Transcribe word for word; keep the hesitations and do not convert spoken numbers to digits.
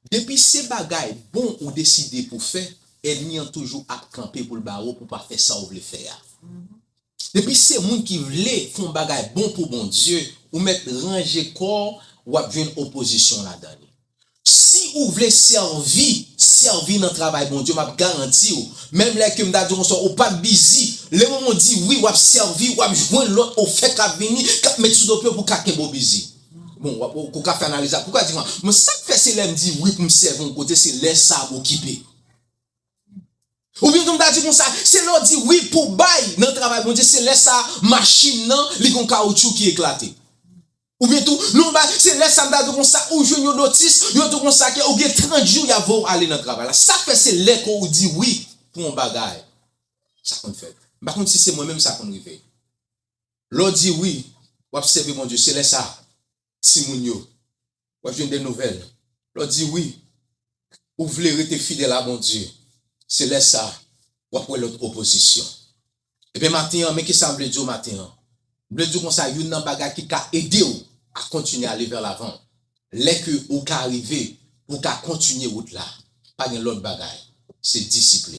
Depi se bagay bon ou deside pou fè, ènmi an toujou ap kanpe pou l bare w pou w pa fè sa w vle fè a. Depi se moun ki vle fè yon bagay bon pou Bondye, ou mèt ranje kò w, w ap jwenn opozisyon ladan li. Si ou vle sèvi, sèvi nan travay Bondye, m ap garanti w, menm lè ke m ta di w konsa, ou p ap bizi, lè moman w di wi, w ap sèvi, w ap jwenn lòt ofè k ap vini, k ap met sou do pye w pou w ka kenbe w bizi. Bon, w ap, ou ka fè analiz la, pou w ka di mwen, men sa k fè se lè m di wi pou m sèvi yon kote, se lè sa a m okipe. Oubyen tou m ta di konsa, se lè w di wi pou w bay nan travay Bondye, se lè sa a machin nan, li gon kawotchou ki eklate. Oubyen tou, non, ba, se lè sa m ta di konsa, ou jwenn yon notis, yo di konsa ke ou gen trant jou y ap voye w ale nan travay la. Sa k fè se lè ke ou di wi pou yon bagay, sa konn fèt. M pa konn si se mwen menm sa konn rive. Lè w di wi, w ap sèvi Bondye, se lè sa, timoun yo, w ap jwenn de nouvèl. Lè w di wi, ou vle rete fidèl a Bondye, se lè sa, w ap wè lòt opozisyon. Ebyen, maten an, men kisa m vle di w maten an. M vle di w konsa, youn nan bagay ki ka ede w a kontinye ale vè lavan, lè ke ou ka rive pou w ka kontinye wout la, pa gen lòt bagay, se disiplin.